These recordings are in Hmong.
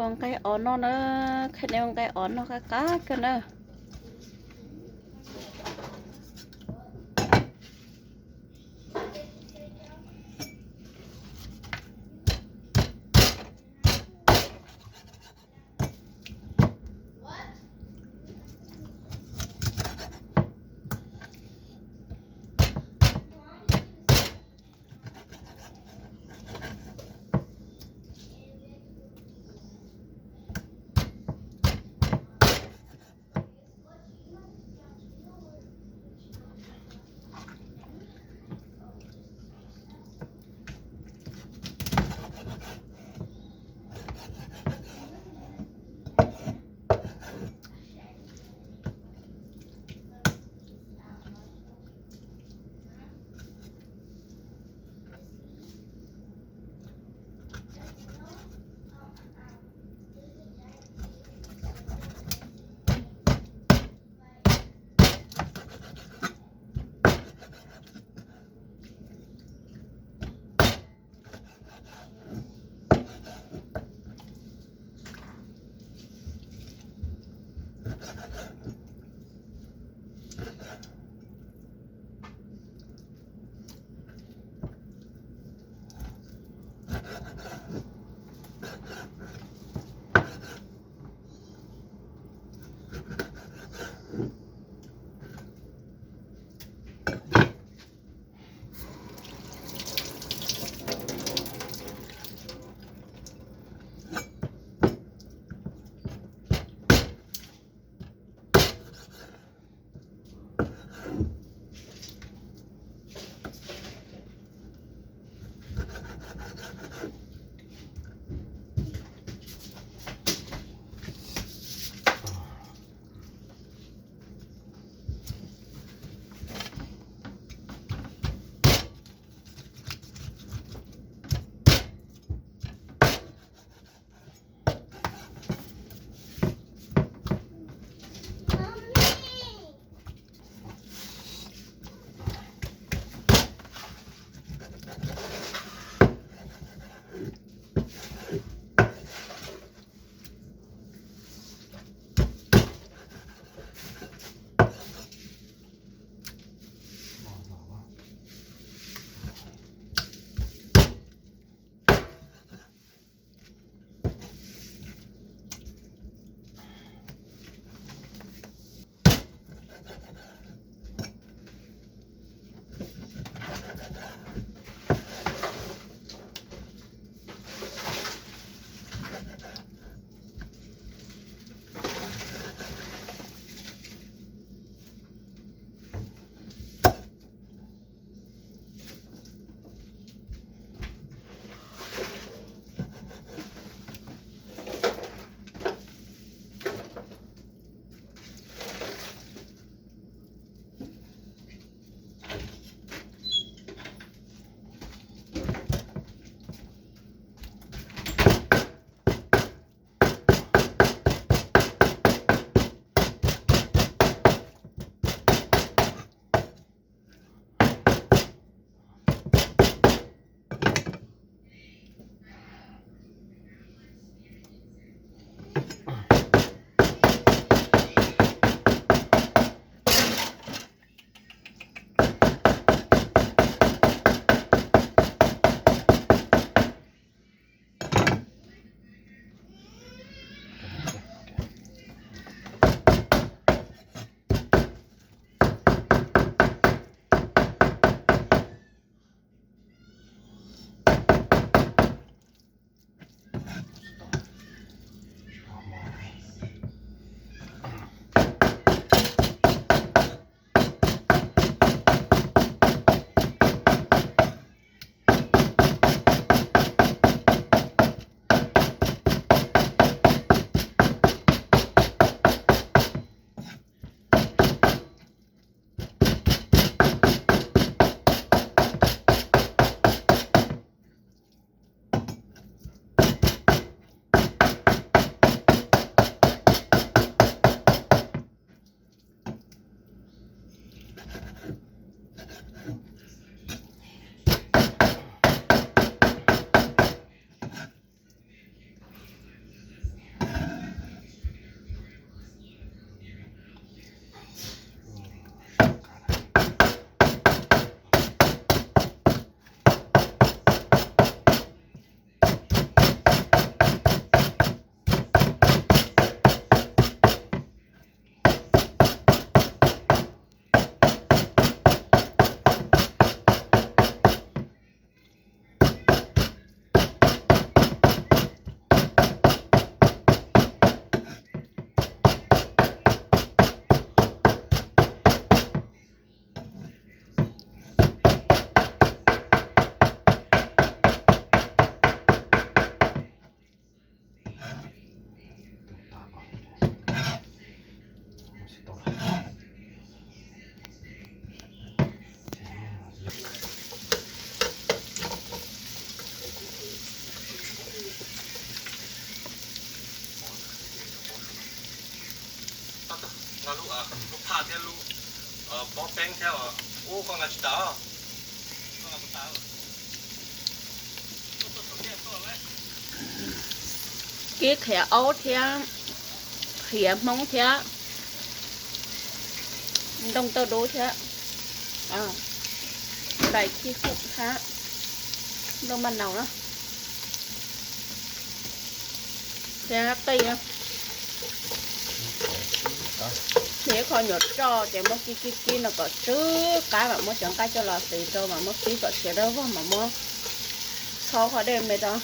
Ua nqaij os noj na, qhia nej ua nqaij os noj qab qab kawg na. Lub phaj thiab lub pob peeb thiab ub koj nqa tsis tau. Kib qhiav aub thiab qhiav hmoob thiab ntoo tauj dub thiab nplais khib khuj hab ntoo maj naus na thiab qij. Nws ib qho nyuam roj ces muab kib kib kib no kom tsw qab mam muab cov nqaij coj los xis rau mam muab kib kom siav dawb vog mam muab txhob qhov dej me rau.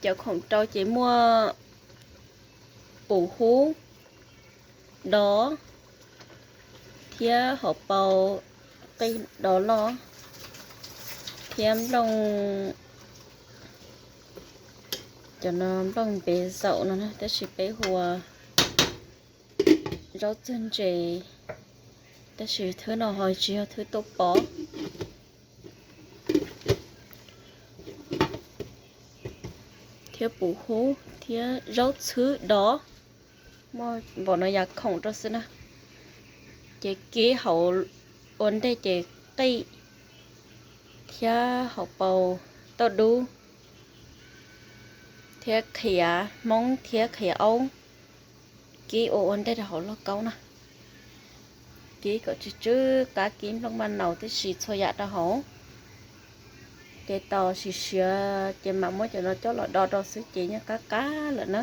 Cov khoom rau ces muaj pum hub dov thiab hauv paus qij dov loj thiab nplooj, cov no nplooj npev zaum no na, tab sis peb hu ua zaub txwg ntses, tab sis thwb no ho tsis yog thwb tuaj pov. Thiab pum hub thiab zaub txhwb dov, muaj npaum no yam khoom rau xwb na. Ces kib hauv ua ntej ces qij thiab hauv paus tauj dub thiab qhiav hmoob thiab qhiav aub, kib ua ua ntej rau hauv lauj kaub na. Kib kom tsw tsw qab, kib nplooj maj naus tib si txhua yam rau hauv. Ces tos siav siav ces mam muab cov no coj los do rau xwb ces yeej qab qab lawm na.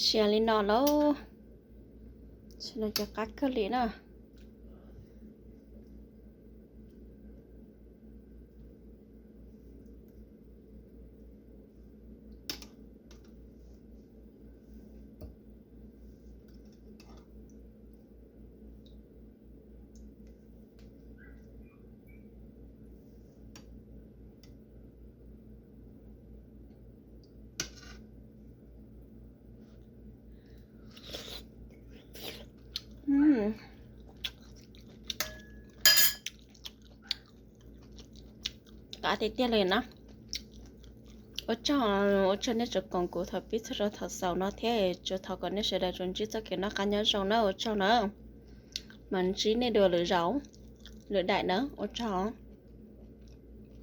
Siav li no lauj, siav no ces qab kawg li na. Qab tiag tiag li na. Ua tsaug, ua tsaug nej tsoom koom kuv thaum pib txog rau thaum xaus no thiab tsuas thov kom nej sawv daws tsuas ntsib txoj kev noj qab nyob zoo na, ua tsaug na. Mas ntsib nej dua lwm zaus, lwm daim na, ua tsaug.